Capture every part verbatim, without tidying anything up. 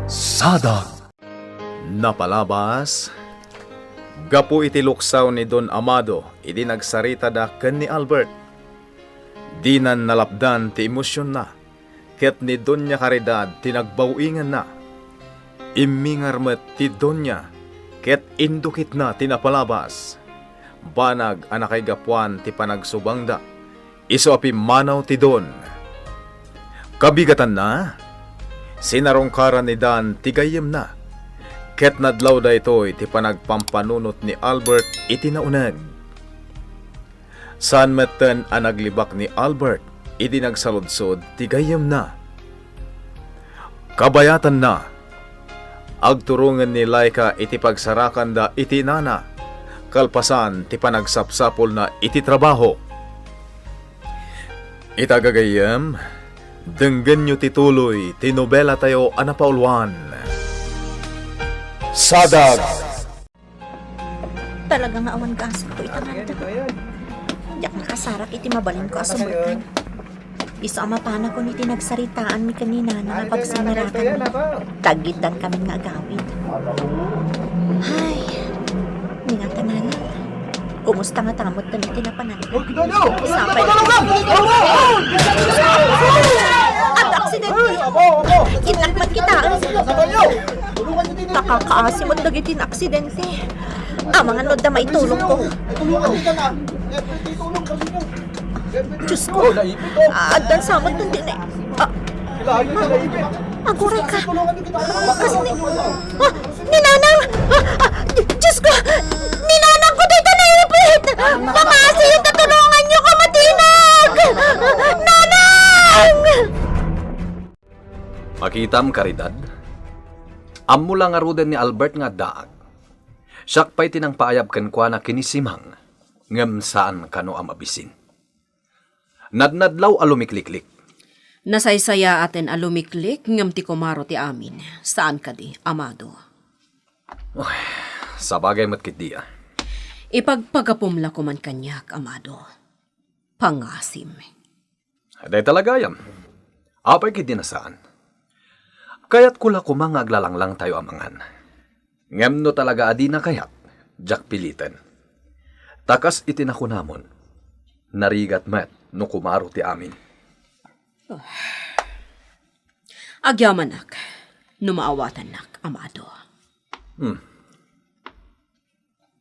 Sadag. Napalabas, gapu iti luksaw ni Don Amado idi nagsaritada ken ni Albert. Dinan nalapdan ti emosionna, ket ni Doña Caridad ti nagbaw-inganna. Immingar met ti Doña, ket indukitna ti napalabas. Banag a nakaigapuan ti panagsubangda, isu a pimmanaw ti Don. Kabigatanna, sinarungkaran ni Dan ti gayyemna, ket nadlaw daytoy ti panagpampanunot ni Albert iti nauneg. Saan metten a naglibak ni Albert idi nagsaludsod ti gayyemna. Kabayatanna, agturongen ni Laika iti pagsarakanda iti inana, kalpasan ti panagsapsapulna iti trabaho. Ita gagayyem, denggenyo ti tuloy ti nobelatayo a napauluan. Sadag! Talaga nga awan gasatko ita nga adda. Diak nakasarak iti mabalinko a sumrekkan. Isu a mapanakon iti nagsaritaanmi ken ni Nana nga pagsinarakan. Taggiddan kami nga agawid. Ay, ni nga tanana. Kumusta nga tamot kami iti napanan? Sapay. At aksidente. Innak man kita. Nakakaasi met dagiti aksidente. Amangan no adda maitulongko. Diyos ko. Addan sa met ti ne-, ah, aguray ka. Kas ni, ah, ni Nanang! Ah, ah, Diyos ko! Ni Nanang ko dayta naipit! Mangasiyo ta tulonganyo ko, Matinag! Nanang! Makitam, Caridad? Ammo la ngaruden ni Albert nga addaak. Siak pay ti nangpaayab kenkuana ken ni Simang, ngem saan kano a mabisin. Nadnadlaw a lumikliklik. Nasaysayaaten a lumiklik ngem ti kumaro ti amin. Saan kadi, Amado? Uy, sabagay met ketdi a. Ipagpagapum la koman kaniak, Amado. Pangasim. Dayta la gayam. Apay ketdi a saan? Kayatko la koma nga aglalanglang tayo a mangan. Ngem no talaga a dina kayat, diak piliten. Ta kas iti nakunamon, narigat met no kumaro ti amin. Agyamanak no maawatannak, Amado. Hmm.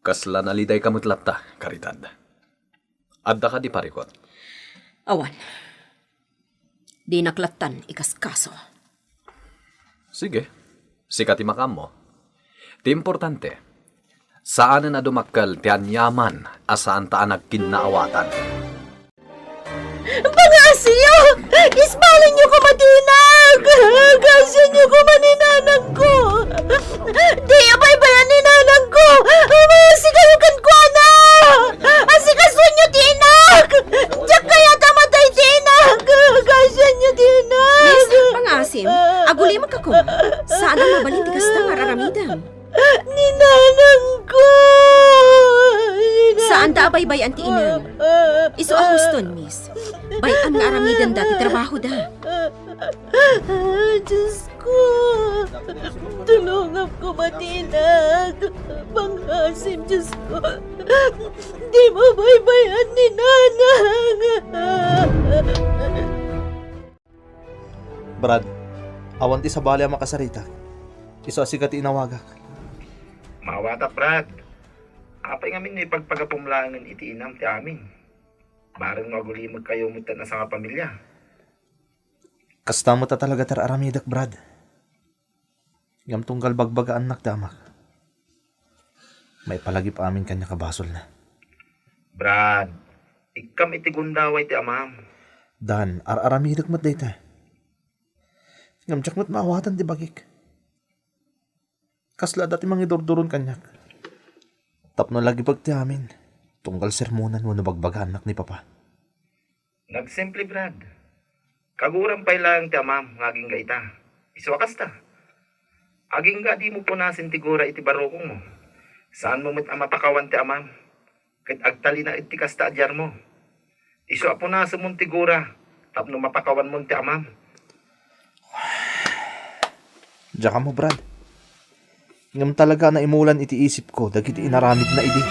Kasla nalidayka met latta, Caridad. Adda kadi parikut? Awan. Dinak lattan ikaskaso. Sige, sika ti makaammo. Ti importante, saanen a dumakkel ti aniaman a saanta a nagkinnaawatan. Pangasiyo! Isbalinyo ko, Matinag! Agasianyo ko man ni Nanangko! Diyo baybayan ni Nanangko! Amasikayo kenkuana! Asikasonyo ti inak! Diak kayat a matay ti inak! Agasianyo ti inak! Miss, pangasim, agulimekka koma. Saan a mabalin ti kasta nga ar-aramidem. Ni Nanangko! Ni Nanang- Saanda a baybay-an ti inem. Isu a huston, miss. Bay-am nga aramidenda ti trabahoda. Diyos ko! Tulongam ko, Matinag! Pangasim, Diyos ko! Di mo baybay-an ni Nanang! Brad, awan ti sabali a makasaritak. Isu a sika ti inawagak. Maawatak, Brad. Apay ngamin no ipagpagapum laengen iti inam ti amin? Bareng no agulimekkayo metten a sangapamilia. Kasta met a talaga ti ar-aramidek, Brad. Ngem tunggal bagbagaannak ti amak, maipalagip amin kaniak a basolna. Brad, ikkam iti gundaway ti amam. Dan, ar-aramidek met dayta. Ngem diak met maawatan ti bagik. Kasla adda ti mangidurduron kaniak. Tapno lagipek ti amin, tunggal sermonan wenno bagbagaannak ni Papa. Nagsimple, Brad. Kaguram pay laeng ti amam nga agingga ita. Isu a kasta. Agingga a dimo punasen ti gura iti barukongmo. Saanmo met a mapakawan ti amam. Ket agtalinaed ti kasta a diarmo. Isu a punasenmon ti gura tapno mapakawanmon ti amam. Diak ammo, Brad. Ngem talaga a naimulan iti isipko dagiti inaramidna idi.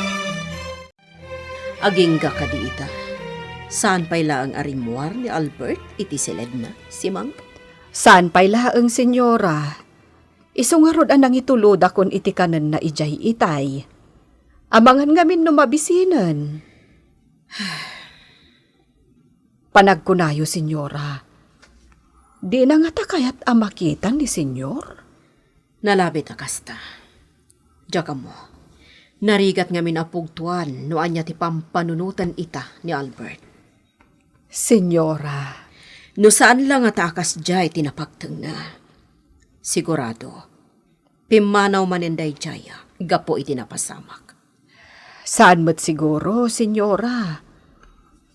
Agingga kadi ita. Saan pay laeng a rimmuar ni Albert iti siledna, Simang? Saan pay laeng, Senyora. Isu ngarud a nangitulodakon iti kanenna idiay itay. Amangan ngamin no mabisinen. Panagkunayo, Senyora. Dina ngata kayat a makita ni Senyor? Nalabit a kasta. Diak ammo. Narigat ngamin a pugtoan no ania ti pampanunoten ita ni Albert. Senyora. No saan la ngata a kasdiay ti napagtengna. Sigurado, pimmanaw manen daydiay gapu iti napasamak. Saan met siguro, Senyora.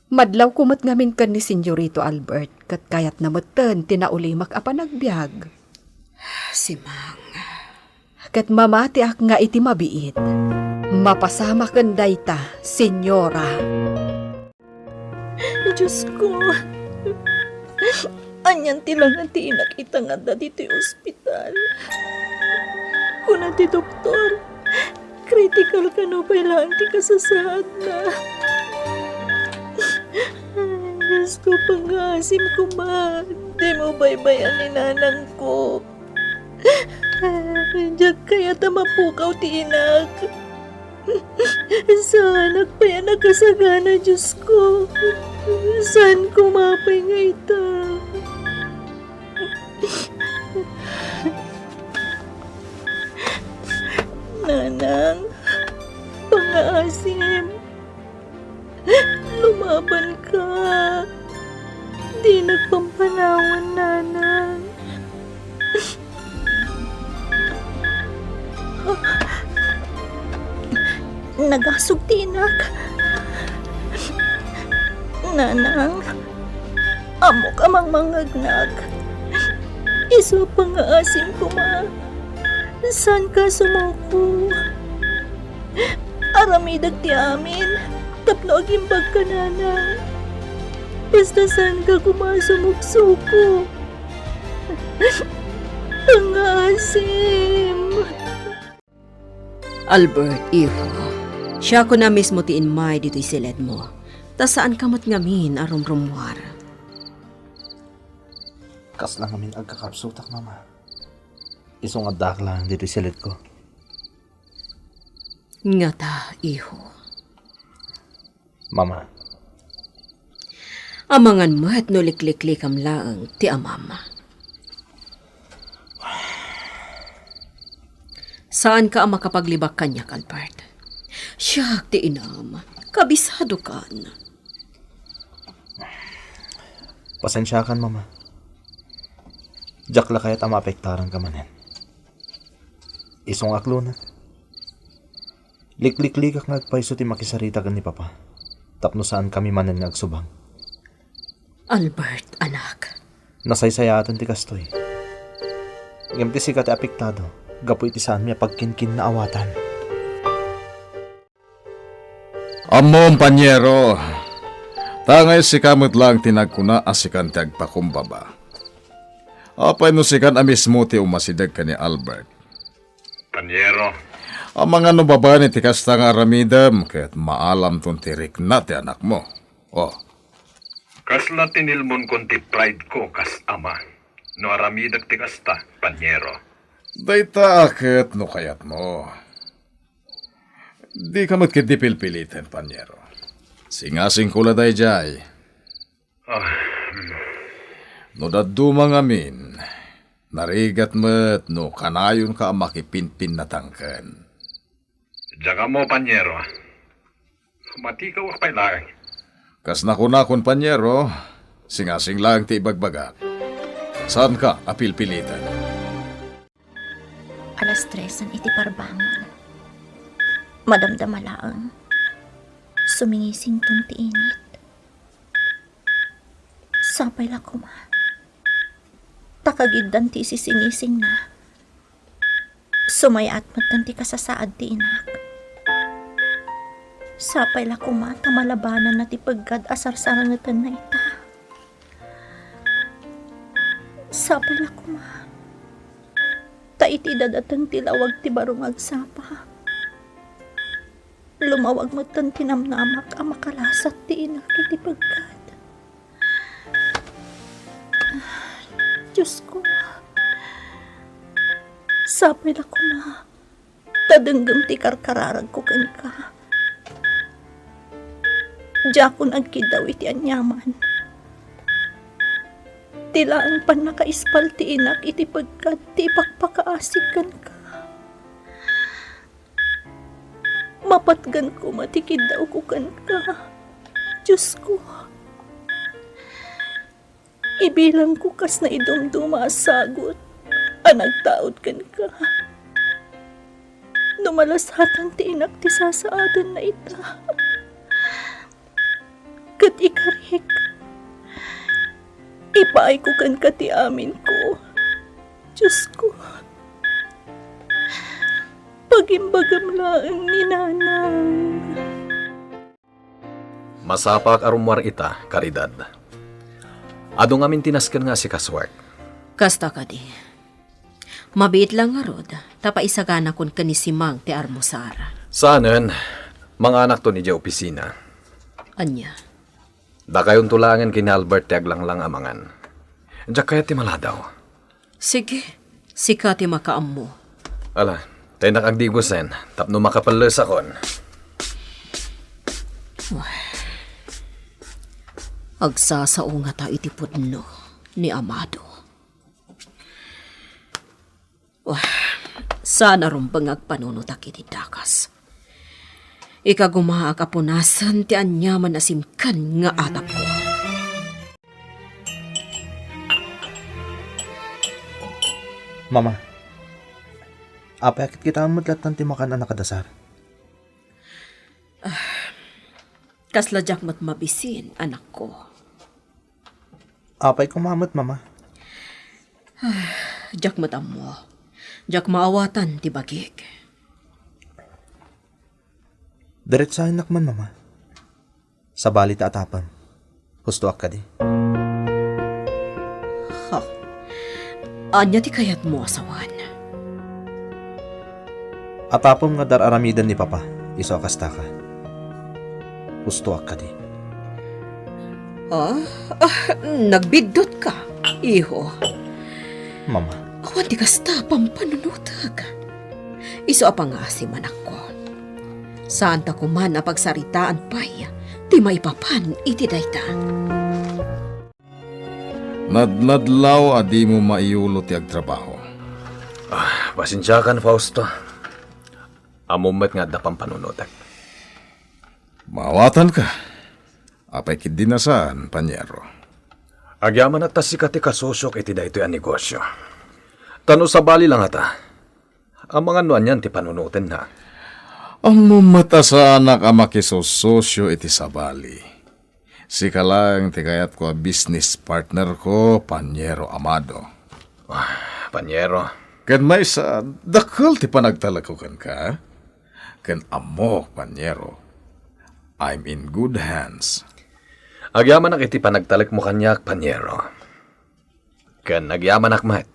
Madlawko met ngamin ken ni Senyorito Albert, ket kayatna metten ti naulimek a panagbiag. Simang. Ket mamatiak nga iti mabiit, mapasamaken dayta, Senyora. Diosko, anian ti langa ti inak ita nga adda ditoy ospital? Kuna ti doktor, critical kano pay laeng ti kasasaadna. Diosko, pangngaasim koma, dimo baybay-an ni nanangko. Diak kayat a mapukaw ti inak. Saanak pay a nakasagana, Diosko. Saan koma pay nga ita. Nanang, pangngaasim. Lumabanka. Dinak pampanawan, nanang. Nagasug ti inak. Nanang, ammok a mangmangngegnak. Isu a pangngaasim koma. Saanka a sumuko. Aramidek ti amin tapno agimbagka, nanang. Basta saanka koma a sumuksuko. Pangngaasim. Albert, iho, siakon a mismo ti immay ditoy siledmo, ta saanka met ngamin a rumrummuar. Kasla ngamin agkakapsutak, Mama. Isu nga addaak laeng ditoy siledko. Ngata, iho. Mama. Amangan met no likliklikam laeng ti amam. Saanka a makapaglibak kaniak, Albert. Siak ti inam. Kabisadokan. Pasensiakan, Mama. Diak la kayat a maapektaranka manen. Isu nga aklonek. Likliklikak nga agpayso ti makisarita ken ni Papa, tapno saankami manen nga agsubang. Albert, anak. Nasaysayaaten ti kastoy. Ngem ti sika ti apektado gapu iti saanmi a pagkinkinnaawatan. Ammom, panyero, ta ngay sika met laeng ti nagkuna a sikan ti agpakumbaba. Apay no sikan a mismo ti umasideg ken ni Albert? Panyero. Amangan no babaen iti kasta nga aramidem ket maalamton ti rikna ti anakmo. Oh. Kasla tinilmonkon ti pride ko kas ama no aramidek ti kasta, panyero. Dayta a ket no kayatmo. Dika met ketdi pilpiliten, panyero. Singasingko la daydiay. Ah, hmm. No dadduma ngamin, narigat met no kanayonka a makipinpinnatangken. Diak ammo, panyero. Matikawak pay laeng. Kas nakunakon, panyero, singasing laeng ti ibagbagak. Saanka a pilpiliten. Alas tresan iti parbangon. Madamdama laeng. Sumingisington ti init. Sapay la koma ta kagiddan ti isisingisingna. Sumayaat metten ti kasasaad ti inak. Sapay la koma ta malabananna ti peggad a sarsarangetenna ita. Sapay la koma. iti dadateng ti lawag ti baro nga agsapa. Lumawag metten ti namnamak a makalasat ti inak iti pegkat. Diosko, sapay la koma ta denggem ti karkararagko kenka. Diakon agkiddaw iti aniaman. Ti laeng pannakaispal ti inak iti pegkat ti ipakpakaasik kenka. Mapatgan koma ti kiddawko kenka. Diosko, ibilangko kas naidumduma a sagut a nagtaud kenka. No malasatan ti inak ti sasaadenna ita, ket ikarik, ipaayko kenka ti aminko. Diosko, pagimbagam laeng ni Nanang. Masapak a rummuar ita, Caridad. Adu ngamin ti nasken nga asikasuak. Kasta kadi. Mabiit la ngarud, ta paisaganakon ken ni Simang ti armusar. Saanen, manganakton idiay opisina. Ania? Dakayonto laengen ken ni Albert ti aglanglang a mangan. Diak kayat ti maladaw. Sige, sika ti makaammo. Ala, ta innak agdigosen, tapno makapellesakon. Uy. Agsasao ngata iti pudno ni Amado. Uy, saan a rumbeng nga agpanunotak iti dakes. Ikagumaak a punasen ti aniaman a simken nga atapko. Mama, apay a ket kitaem met lattan ti makan a nakadasar? Kasla diak met mabisin, anakko. Apay koma met, Mama? Diak met ammo. Diak maawatan ti bagik. Diretsaennak man, Mama. Sabali ta atapem. Hustoak kadi. Ha? Ania ti kayatmo a sawen? Atapem nga dar-aramiden ni Papa, isu a kastaka. Hustoak kadi. Ah, ah, nagbiddutka, iho. Mama. Awan ti kasta a pampanunotek. Isu a pangaasim, anakko. Saanta koman a pagsaritaan pay ti maipapan iti dayta. Nadnadlaw a dimo maiyulo ti agtrabaho. Ah, pasensiakan, Fausto. Ammom met nga adda pampanunotek. Maawatanka. Apay ketdi a saan, Paniero? Agyamanak ta sika ti kasosiok iti daytoy a negosio. Ta no sabali la ngata, amangan no anian ti panunotenna. Ammom met a saanak a makisososio iti sabali. Sika laeng ti kayatko a business partnerko, Paniero Amado. Ah, Paniero. Ken maysa, dakkel ti panagtalekko kenka. Ken ammok, Paniero, I'm in good hands. Agyamanak iti panagtalekmo kaniak, Paniero. Ken agyamanak met,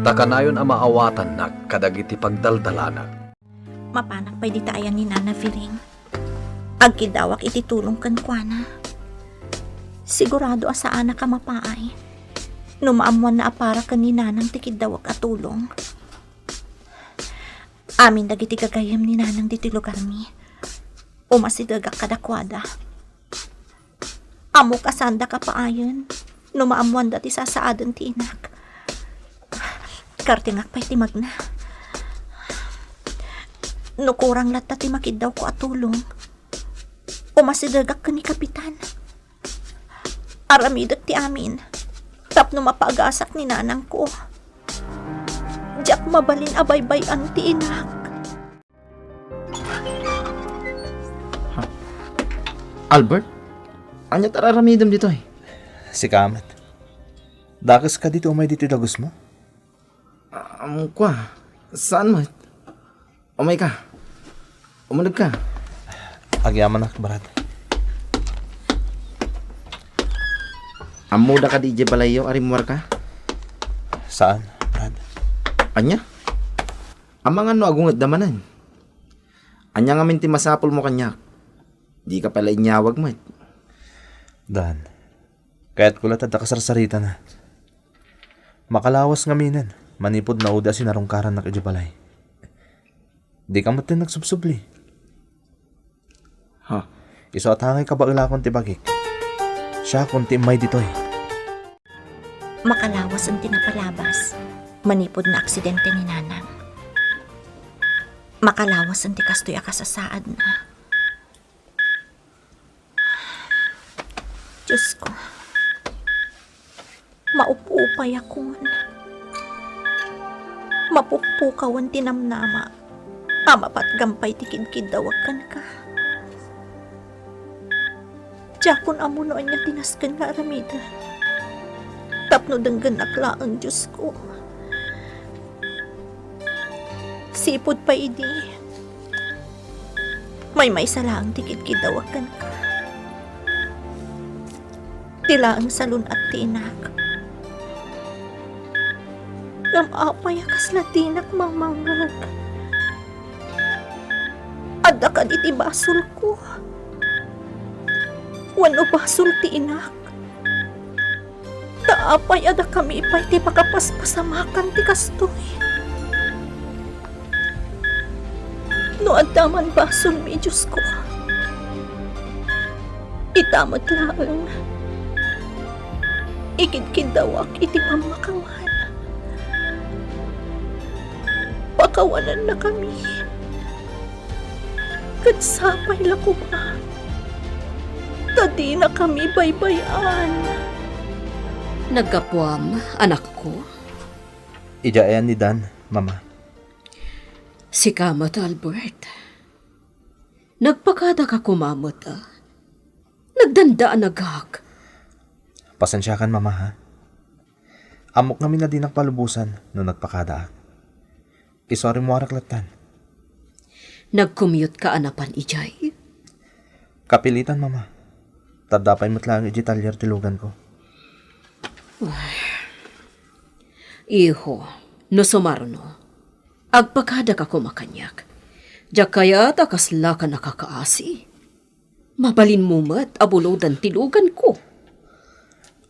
ta kanayon a maawatannak kadagiti pagdaldalanak. Mapanak pay dita ayan ni Nana Firing. Agkiddawak iti tulong kenkuana. Sigurado a saanak a mapaay no maammoanna a para ken ni Nanang ti kiddawek a tulong. Amin dagiti gagayyem ni Nanang ditoy lugarmi, umasidegak kadakuada. Ammok a saandak a paayen no maammoanda ti sasaaden ti inak. Kartingak pay ti magna. No kurang latta ti makiddawko a tulong, umasidegak ken ni Kapitan. Aramidek ti amin tapno mapaagasak ni nanangko. Diak mabalin a baybay-an ti inak. Albert? Ania ti ar-aramidem ditoy? Sika met. Dakes kadi ti umay ditoy dagusmo? Am, kua. Saan met? Umayka. Umunegka. Agyamanak, Brad. Ammoda kadi idiay balayyo a rimmuarka? Saan, Brad? Ania? Amangan no agungetda manen. Ania ngamin ti masapulmo kaniak? Dika pay la inyawag met. Dan, kayatko la ta adda kasarsaritana. Makalawas ngaminen, manipud naudi a sinarungkarannak idiay balay. Dika metten nagsubsubli. Ha? Isu a tangay kabaelakon ti bagik. Siakon ti immay ditoy. Makalawasen ti napalabas manipud naaksidente ni Nanang. Makalawasen ti kastoy a kasasaadna. Diosko, maupupayakon. Mapukpukawen ti namnama a mapatgam pay ti kidkiddawak kenka. Diakon ammo no ania ti nasken nga aramiden tapno denggennak laeng, Diosko. Sipud pay idi, maymaysa laeng ti kidkiddawak kenka. Ti laeng salun-at ti inak. Ngem apay a kasla dinak mamangeg? Adda kadi ti basolko? Wenno basol ti inak? Ta apay a dakami pay ti makapaspasamakan ti kastoy? No adda man basolmi, Diosko, ita met laeng, ikidkiddawak iti pammakawan. Pakawanannakami. Ket sapay la koma ta dinakami baybay-an. Naggapuam, anakko? Idiay ayan ni Dan, Mama. Sika met, Albert. Nagpakadaka koma met, a? Nagdandaanagak. Pasensiakan, Mama, ha? Ammok ngamin a dinak palubosan no nagpakadaak. Isu a rimmuarak lattan. Nag-commute ka a napan idiay? Kapilitan, Mama. Ta adda pay met laeng idiay talyer ti luganko. Ay. Iho, no sumaruno, agpakadaka koma kaniak. Diak kayat a kaslaka nakakaasi. Mabalinmo met a bulodan ti luganko.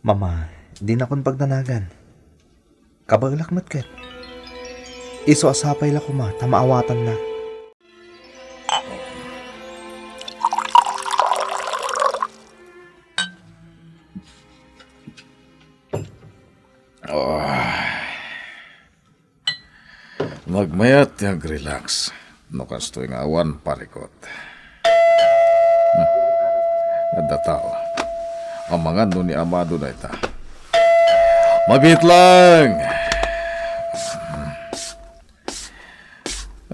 Mama, dinakon pagdanagan. Kabaelak met ket. Isu a sapay la koma ta maawatannak. Ah. Nagmayat ti agrelax no kastoy nga awan parikot. Hmm. Adda tao. Amangan no ni Amado dayta. Mabiit lang! Hmm.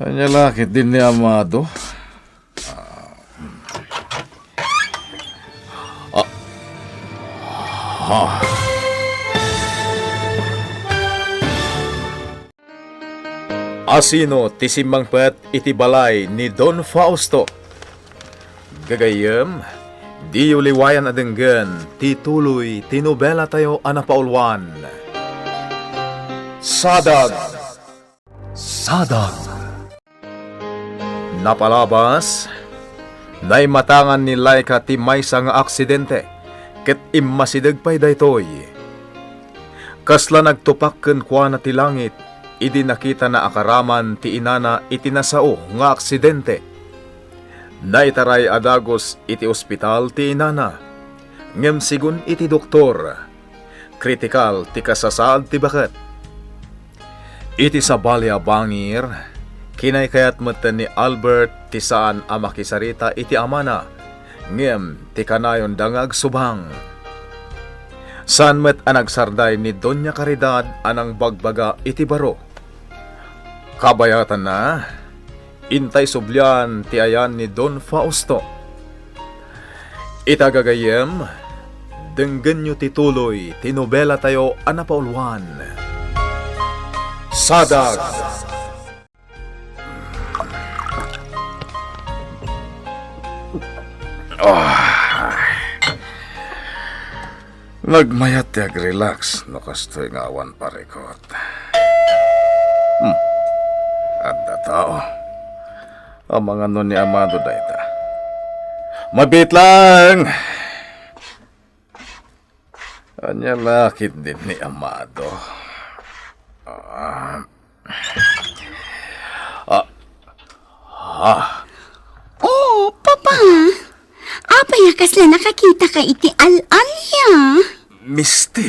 Ania la ket din ni Amado? Ah. Ah. Asino ti simmangpet iti balay ni Don Fausto? Gagayyem, diyo liwayan a denggen ti tuloy ti nobelatayo a napauluan, Sadag. Sadag. Napalabas, naimatangan ni Laika ti maysa nga aksidente, ket immasideg pay daytoy. Kasla nagtupak kenkuana ti langit idi nakitana a karaman ti inana iti nasao nga aksidente. Naitaray a dagus iti ospital ti inana, ngem sigun iti doktor, kritikal ti kasasaad ti baket. Iti sabali a bangir, kinaykayat metten ni Albert ti saan a makisarita iti amana, ngem ti kanayonda nga agsubang. Saan met a nagsarday ni Doña Caridad a nangbagbaga iti baro. Kabayatanna, intay sublian ti ayan ni Don Fausto. Ita gagayyem, denggenyo ti tuloy ti nobelatayo a napauluan, Sadag. Ah. Nagmayat ti agrelax no kastoy nga awan parikot. Hmm. Adda tao. Amangan no ni Amado dayta. Mabiit laeng! Ania la ketdin ni Amado? Ah. Ah. Ah. Oh, Papa! Apay a kasla nakakitaka iti al-alia? Misti,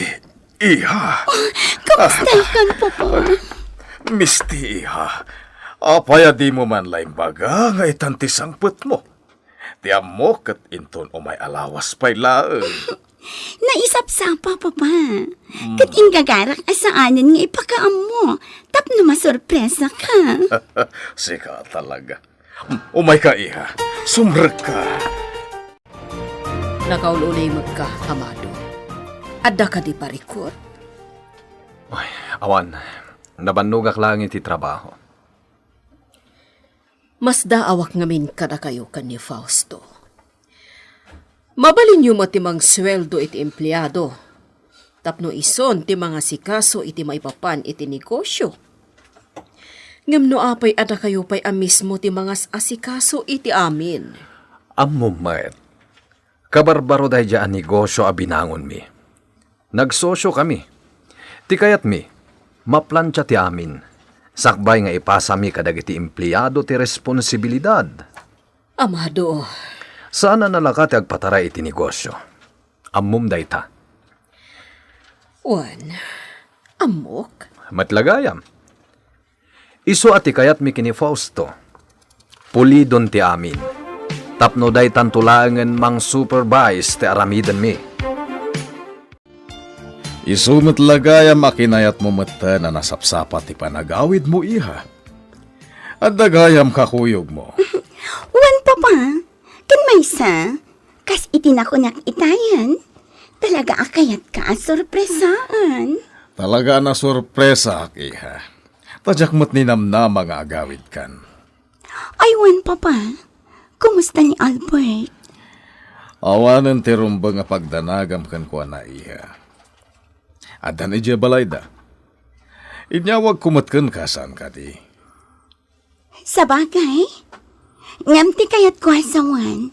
iha. Oh, kumusta ka, Papa? Misti, iha. Apay a dimo man la imbaga nga itan ti sangpetmo? Ti ammok ket inton umay a lawas pay laeng. Naisapsapa, Papa. Hmm. Ket ingagarak a saanen nga ipakaammo tapno masorpresaka. Sika talaga. Umayka, iha. Sumrekka. Nakaul-ulimekka, Amado. Adda kadi parikut? Ay, awan. Nabannogak laeng iti trabaho. Masdaawak ngamin kadakayo ken ni Fausto. Mabalinyo met ti mangsueldo iti empleado tapno isun ti mangasikaso iti maipapan iti negosio. Ngem no apay a dakayo pay a mismo ti mangas-asikaso iti amin? Ammom met, kabarbaro daydiay a negosio a binangonmi. Nagsosio kami. Ti kayatmi, maplantia ti amin, sakbay nga ipasami kadagiti empleado ti responsibilidad. Amado. Saan a nalaka ti agpataray iti negosio. Ammom dayta. Wen, ammok. Met la gayam. Isu a ti kayatmi ken ni Fausto, pulidon ti amin, tapno daytanto laengen mang-supervise ti aramidenmi. Isu met la gayam a kinayatmo metten a nasapsapa ti panagawidmo, iha. Adda gayam kakuyogmo. Wen, Papa, ken maysa, kas iti nakunak itayen, talaga a kayatka a sorpresaan. Talaga a nasorpresaak, iha. Ta diak met ninamnama nga agawidkan. Ay wen, Papa, kumusta ni Albert? Awanen ti rumbeng a pagdanagam kenkuana, iha. Addan idiay balayda. Inyawagko met kenka, saan kadi? Sabagay, ngem ti kayatko a sawen,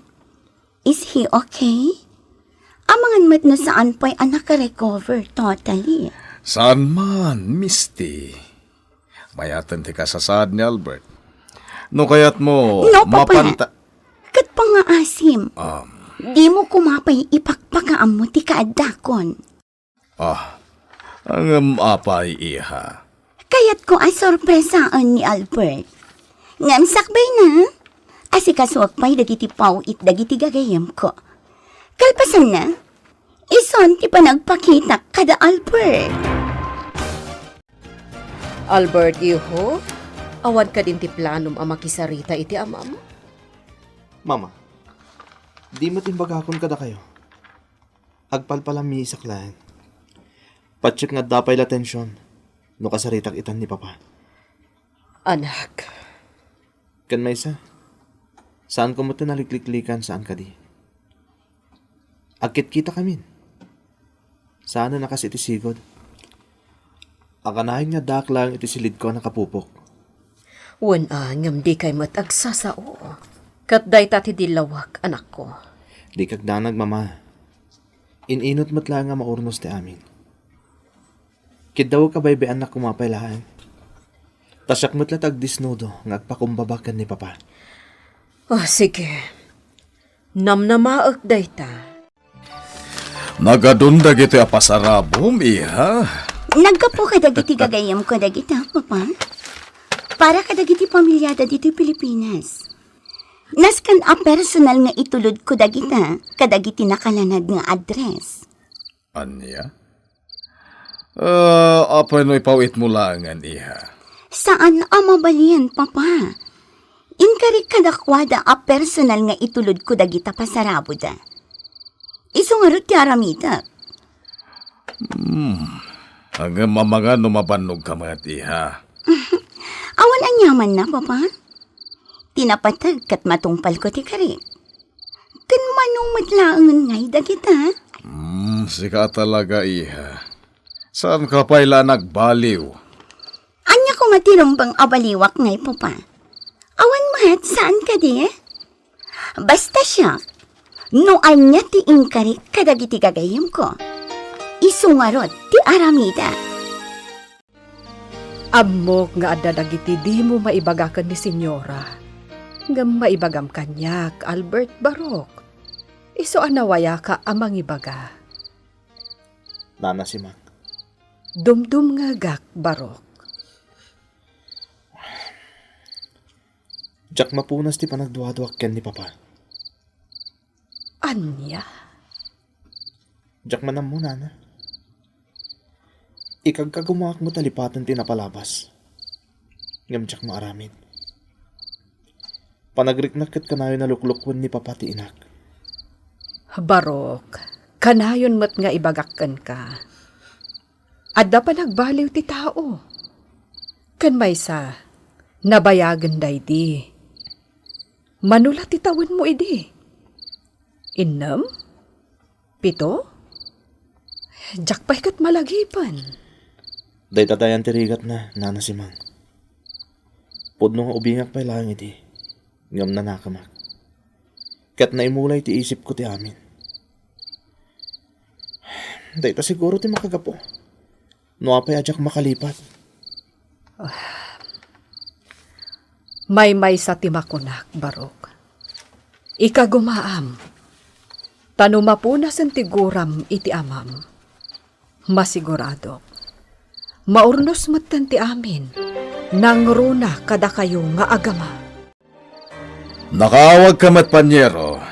is he okay? Amangan met no saan pay a nakarecover totally. Saan man, Misti. Mayaten ti kasasaad ni Albert. No kayatmo, No, Papa. mapanta- Ket pangaasim, Um. Dimo koma pay ipakpakaammo ti kaaddakon. Ah, ngem apay, iha? Kayatko a sorpresaen ni Albert. Ngem sakbayna, asikasuak pay dagiti paw-it dagiti gagayemko. Kalpasanna, isun ti panagpakitak kada Albert. Albert, iho, awan kadin ti planom a makisarita iti amam? Mama, di met imbagakon kadakayo. Agpalpalamisak laeng. Patiek nga adda pay la tension no kasaritak itan ni Papa. Anak. Ken maysa, saanko met ti nalikliklikan, saan kadi? Agkitkitakamin. Saanen a kas iti sigud. Aganayon nga addaak laeng iti silidko a nakapupok. Wen a, ngem dikay met agsasao. Ket dayta ti dillawak, anakko. Dika agdanag, Mama. In-inut met laeng a maurnos ti amin. Kiddawek a baybayannak koma pay laeng. Ta siak met la ti agdisnudo nga agpakumbaba ken ni Papa. Oh, sige. Namnamaek dayta. Nagadun dagitoy a pasarabom, iha? Naggapu kadagiti gagayemko dagita, Papa. Para kadagiti pamilyada ditoy Pilipinas. Nasken a personal nga itulodko dagita kadagiti nakalanad nga address. Ania? Ah, apay no ipaw-itmo laengen, iha? Saan a mabalin, Papa. Inkarik kadakuada a personal nga itulodko dagita pasaraboda. Isu ngarud ti aramidek. Hmm. Ngem amangan no mabannogka met, iha. Awan aniamanna, Papa. Ti napateg ket matungpalko ti karik. Ken mano met laengen ngay dagita? Hmm, sika talaga, iha. Saanka pay la nagbaliw? Ania koma ti rumbeng a baliwak ngay, Papa? Awan met, saan kadi? Basta siak, no ania ti inkarik kadagiti gagayyemko, isu ngarud ti aramidek. Ammok nga adda dagiti dimo maibaga ken ni Senyora. Ngem maibagam kaniak, Albert, Barok. Isu a nawayaka a mangibaga. Nana Simang. Dumdumngegak, Barok. Diak mapunas ti panagduaduak ken ni Papa. Ania? Diak man ammo, Nana. Ikagkagumaak met a lipaten ti napalabas. Ngem diak maaramid. Panagriknak ket kanayon a luklukwen ni Papa ti inak. Barok, kanayon met nga ibagak kenka. Adda panagbaliw ti tao. Ken maysa, nabayagen daydi. Mano la ti tawenmo idi? Innem? Pito? Diak pay ket malagipen. Dayta dayan ti rigatna, Nana Simang. Pudno nga ubingak pay laeng idi, ngem nanakemak. Ket naimulay ti isipko ti amin. Dayta siguro ti makagapu. No apay a diak makalipat. Maymaysa ti makunak, Barok. Ikagumaam. Ta no mapunasen ti guram iti amam, masiguradok, maurnos metten ti amin, nangruna kadakayo nga agama. Nakaawagka met, Paniero.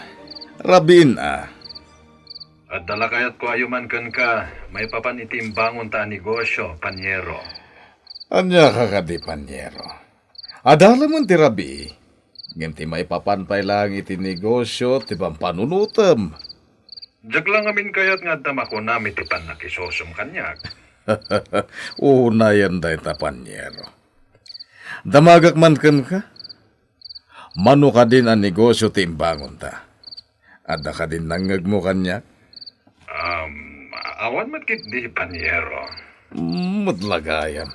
Rabiin a. Adda la kayatko a yuman kenka, maipapan iti imbangonta a negosio, Paniero. Ania ka kadi, Paniero? Adda laeng ti rabii, ngem ti maipapan pay laeng iti negosio ti pampanunotem. Diak la ngamin kayat nga adda makunam iti pannakisusum kaniak. Unayen dayta, Paniero. Damagak man kenka. Mano kadin a negosio ti imbangonta? Adda kadin nangngegmo kaniak? Um, awan met ketdi, Paniero. Mm, met la gayam.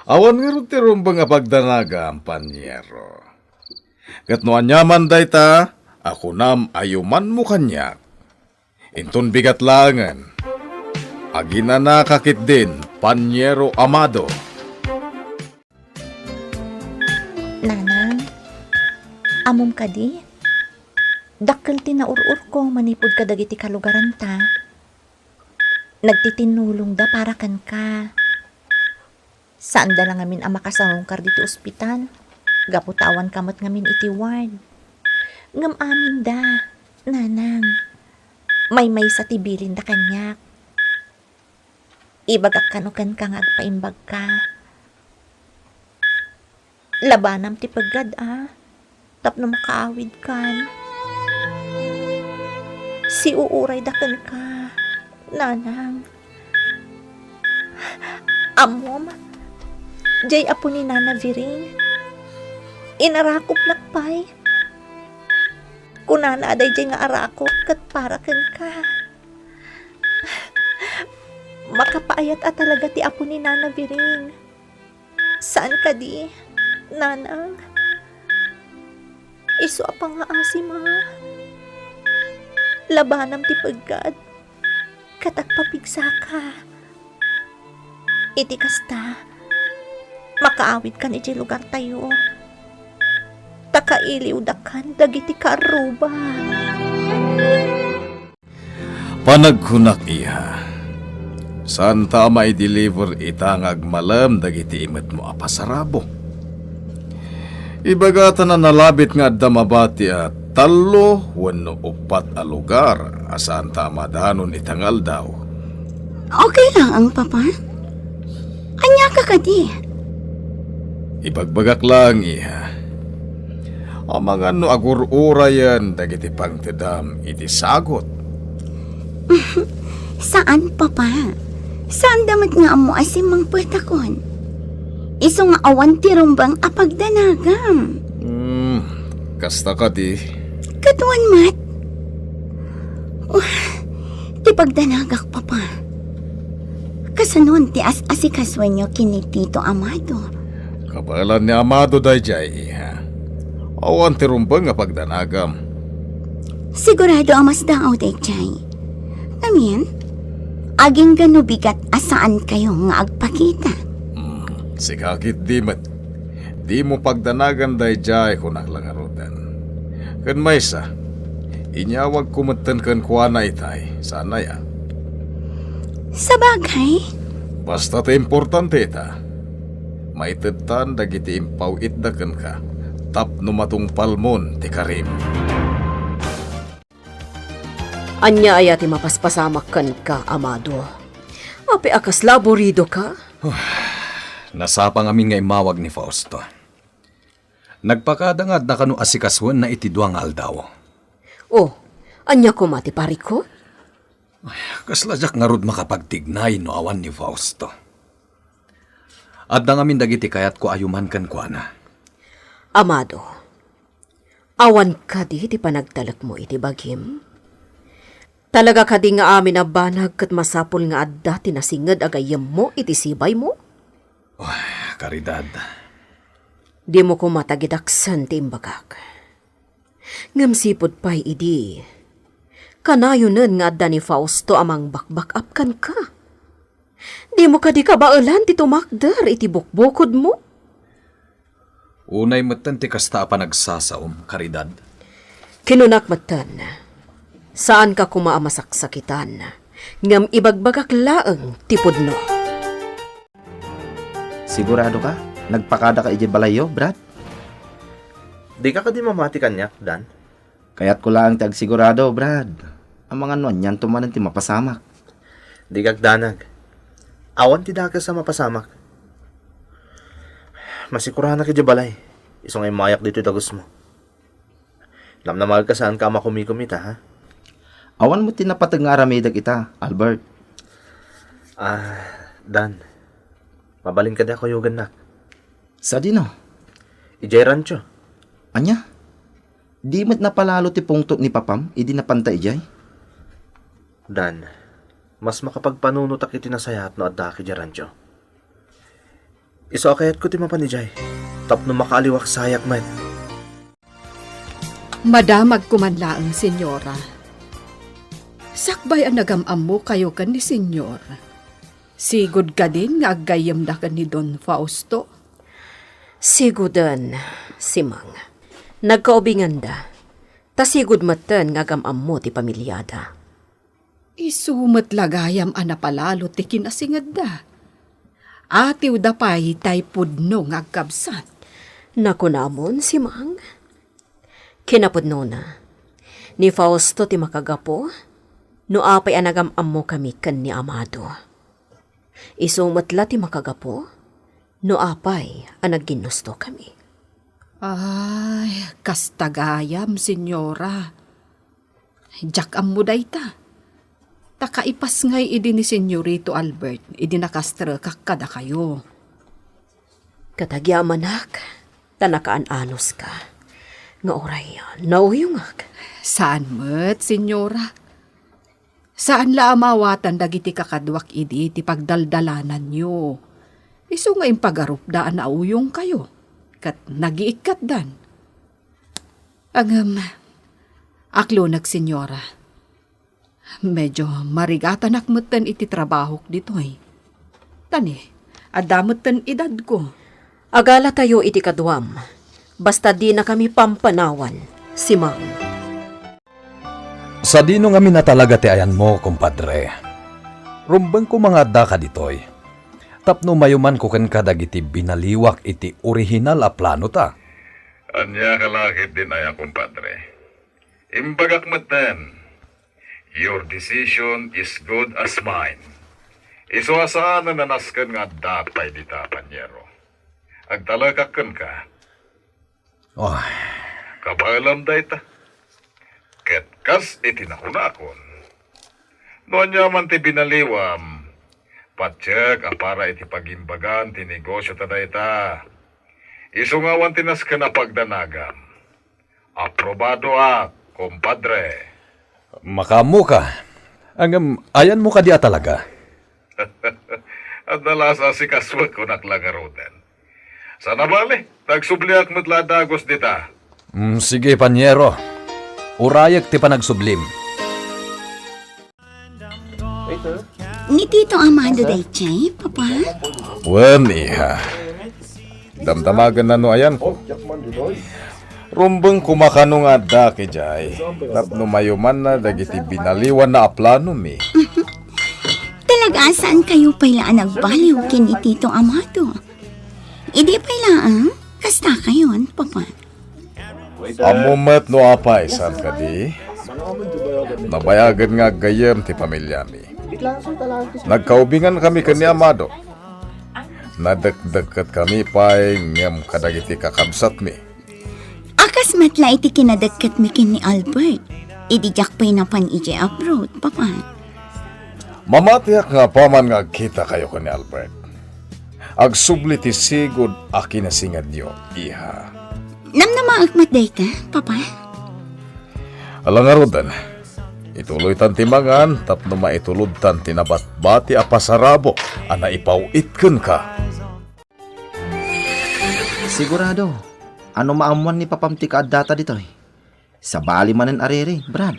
Awan ngarud ti rumbeng a pagdanagam, Paniero. Ket no aniaman dayta a kunam a yumanmo kaniak, inton bigat laengen, aginanaka ketdin, Paniero Amado. Nanang, ammom kadi? Dakkel ti naur-urko manipud kadagiti kalugaranta. Nagtitinnulongda para kenka. Saanda la ngamin a makasarungkar ditoy ospital, gapu ta awanka met ngamin iti ward. Ngem aminda, Nanang, maymaysa ti bilinda kaniak. Ibagak kano kenka nga agpaimbagka. Labanam ti peggad a tapno makaawidkan. Siuurayda kenka, Nanang. Ammom, jay apo ni Nana Viring, inarakopnak pay. Kunana a dayjay nga arakop ket para kenka. Makapaayat a talaga ti apo ni Nana Viring. Saan kadi, Nanang? Isu a pangaasim a. Labanam ti peggad, ket agpapigsaka. Iti kasta, makaawidkan iti lugartayo. Ta kailiwdakan dagiti karruba. Panagkunak, iha, saanta a maideliver ita nga agmalem dagiti imetmo a pasarabo. Ibagata a nalabit nga adda mabati a tallo wenno uppat a lugar a saanta a madanon ita nga aldaw. Okay lang, Papa. Ania ka kadi? Ibagbagak laeng, iha. Amangan no agur-urayen dagiti pangtedam iti sagut. Saan, Papa. Saanda met nga ammo a simmangpetakon. Isu nga awan ti rumbeng a pagdanagam. Hmm, kasta kadi. Kaduan met. Uh, ti pagdanagak, Papa. Kasanon ti as-asikasuenyo ken ni Tito Amado? Kabaelan ni Amado daydiay, iha. Awan ti rumbeng a pagdanagam. Sigurado a masdaaw daydiay. Ngamin, agingga no bigat a saankayo nga agpakita. Hmm, sika ketdi met. Dimo pagdanagan daydiay, kunak la ngaruden. Ken maysa, inyawagko metten kenkuana itay, saan aya? Sabagay. Basta ti importante ita, maitedtan dagiti impaw-itda kenka tapno matungpalmon ti karim. Ania aya ti mapaspasamak kenka, Amado? Apay a kasla aburidoka? Nasapa ngamin nga immawag ni Fausto. Nagpakada nga adda kano asikasoenna iti dua nga aldaw. Oh, ania koma ti parikut? Kasla diak ngarud makapagtignay no awan ni Fausto. Adda ngamin dagiti kayatko a yuman kenkuana. Amado, awan kadi ti panagtalekmo iti bagim? Talaga kadi nga amin a banag ket masapul nga adda ti nasinged a gayyemmo iti sibaymo? Oh, Caridad. Dimo koma tagidaksen ti imbagak. Ngem sipud pay idi, kanayonen nga adda ni Fausto a mangbakbak-up kenka. Dimo kadi kabaelan ti tumakder iti bukbukodmo? Unay metten ti kasta a panagsasaom, Caridad. Kinunak metten, saanka koma a masaksakitan, ngem ibagbagak laeng ti pudno. Sigurado ka? Nagpakada ka idiay balayyo, Brad? Di ka kadi mamati kaniak, Dan? Kayatko laeng ti agsigurado, Brad. Amangan no anianto manen ti mapasamak. Di ka agdanag. Awan ti dakes a mapasamak. Masikuranak idiay balay. Isu nga immayak ditoy dagusmo. Namnamaek a saanka a makumikom ita, ha? Awan met ti napateg nga aramidek ita, Albert. Ah, Dan. Mabalin kadi a kuyogannak? Sadino? Idiay rancho. Ania? Di met napalalo ti pungtot ni papam idi napanta idiay? Dan, mas makapagpanunotak iti nasayaat no addaak idiay rancho. Isu a kayatko ti mapan idiay, tapno makaaliwak sayak met. Madamagko man laeng, Senyora. Sakbay a nagam-ammokayo ken ni Senyor, sigud kadin nga aggayyemda ken ni Don Fausto? Siguden, Simang. Nagkaubinganda, ta sigud metten nga agam-ammo ti pamiliada. Isu met la gayam a napalalo ti kinasingedda. Atiwda pay tay pudno nga agkabsat. Nakunamon, Simang? Kinapudnona, ni Fausto ti makagapu no apay a nagam-ammokami ken ni Amado. Isu met la ti makagapu no apay a nagginnustokami. Ay, kasta gayam, Senyora. Diak ammo dayta. Ta kaipas ngay idi ni Senyorito Albert idi nakastrekak kadakayo. Ket agyamanak, ta nakaan-anuska nga uray nauyongak. Saan met, Senyora. Saan la a maawatan dagiti kakaduak idi ti pagdaldalananyo. Isu nga impagarupda a nauyongkayo, ket nagiikkatdan. Ngem, aklonek, Senyora. Medyo marigatanak metten iti trabahok ditoy. Ta ni, adda metten edadko. Agalatayo iti kaduam, basta dinakami pampanawan, Simang. Sadino ngamin a talaga ti ayanmo, kumpadre? Rumbengko nga addaka ditoy, tapno mayumanko kenka dagiti binaliwak iti orihinal a planota. Ania ka la ketdin aya, kumpadre? Imbagak metten, your decision is good as mine. Isu a saanen a nasken nga addaak pay dita, panyero. Agtalekak kenka. Oh. Kabaelam dayta. Ket kas iti nakunakon, no ania man ti binaliwam, patiek a para iti pagimbagan ti negosio ta dayta. Isu nga awan ti nasken a pagdanagam. Aprobadoak, kumpadre. Makaammoka. Ngem, ayanmo kadi a talaga? Adda la a sasikasoek, kunak la ngaruden. Saan a bale, ta agsubliak met la a dagus dita. Mm, sige, panyero. Urayek ti panagsublim. Ni Tito Amado daytoy, Papa? Wen, iha. Damdamagenna no ayanko. Rumbeng koma kano nga adda idiay. Tapno mayumanna dagiti binaliwanna a planomi. Talaga, saan kayo pay la a nagbaliw ken ni Tito Amado? Idi pay laeng, kasta kayon, Papa. Ammo met no apay, saan kadi? Nabayagen nga aggayem ti pamiliami. Nagkaubingan kami ken ni Amado. Nadekdekket kami pay ngem kadagiti kakabsatmi. A kas met la iti kinadekket mi ken ni Albert, idi diak pay napan idiay abroad, Papa. Mamatiak nga apaman nga agkita kayo ken ni Albert. Agsubli ti sigud a kinasingadyo, iha. Namnamaek met dayta, Papa? Ala ngaruden, ituloytan ti mangan tapno maitulodtan ti nabatbati a pasarabo a naipaw-it kenka. Sigurado, ano maammuan ni Papam ti kaaddata ditoy? Sabali manen a riri, Brad.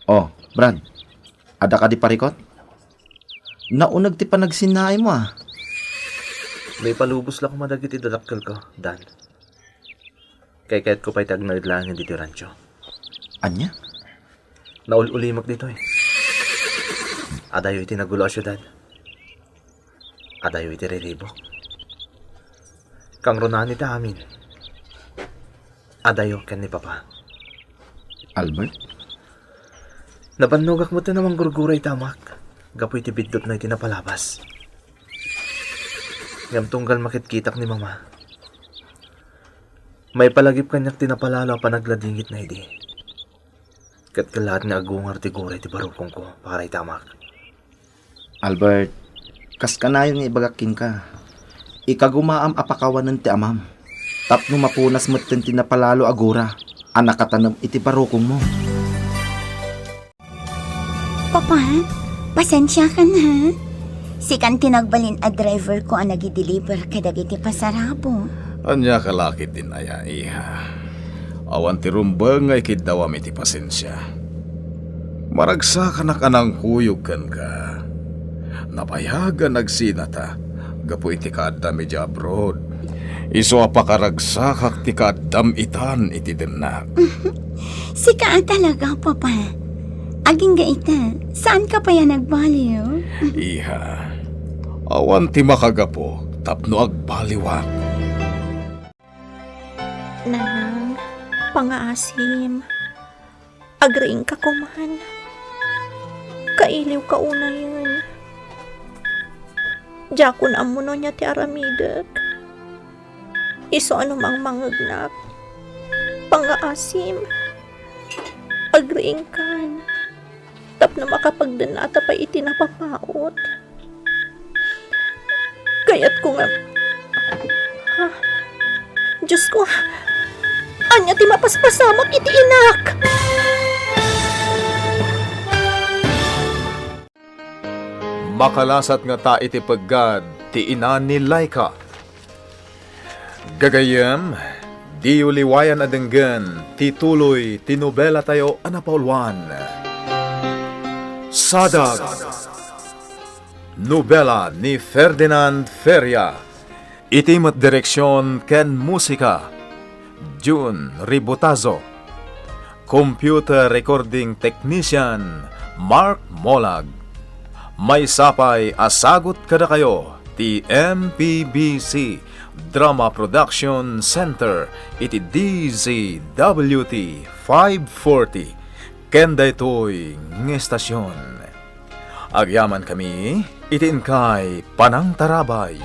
Oh, Brad, adda kadi parikot? Nauneg ti panagsinnaaymo, a. Maipalubos la koma dagiti dadakkelko, Dan. Kaykayatko pay ti agnaed laengen ditoy rancho. Ania? Naul-ulimek ditoy. Adayo iti nagulo a siudad. Adayo iti riribuk. Kangrunaan ita amin. Adayo ken ni Papa. Albert? Nabannogak met a manggurgura ita amak gapu iti biddutna iti napalabas. Ngem tunggal makitkitak ni Mama, maipalagip kaniak ti napalalo a panagladingitna idi. Ket kellaat nga agungar ti gura iti barukongko para ita amak. Albert, kas kanayon nga ibagak kenka, ikagumaam a pakawanen ti amam, tapno mapunas metten ti napalalo a gura a nakatanem iti barukongmo. Papa, pasensiakan, ha? Sikan ti nagbalin a driver ko a nagideliver kadagiti pasarabo. Ania ka la ketdin aya, iha? Awan ti rumbeng nga ikiddawam iti pasensia. Maragsakanak a nangkuyog kenka. Nabayag a nagsinata gapu iti kaaddam idiay abroad. Isu a pakaragsakak ti kaaddam itan iti dennak. Sika a talaga, Papa. Agingga ita, saanka pay a nagbaliw? Iha, awan ti makagapu tapno agbaliwak. Nanang, pangaasim. Agriingka koman. Kailiwka unayen. Diakon ammo no ania ti aramidek. Isu a no mangmangngegnak, pangaasim. Agriingkan tapno makapagdennata pay iti napapaut. Kayatko nga, ha? Diosko, ania ti mapaspasamak iti inak? Makalasat ngata iti peggad ti ina ni Laika. Gagayyem, diyo liwayan a denggen ti tuloy ti nobelatayo a napauluan. Sadag. Nobela ni Ferdinand Feria. Iti met direksion ken musika, Jun Ributazo. Computer recording technician, Mark Molag. Maysa pay a sagut kadakayo ti M P B C Drama Production Center iti D Z W T five forty ken daytoy nga estasion. Agyamankami iti inkay panangtarabay.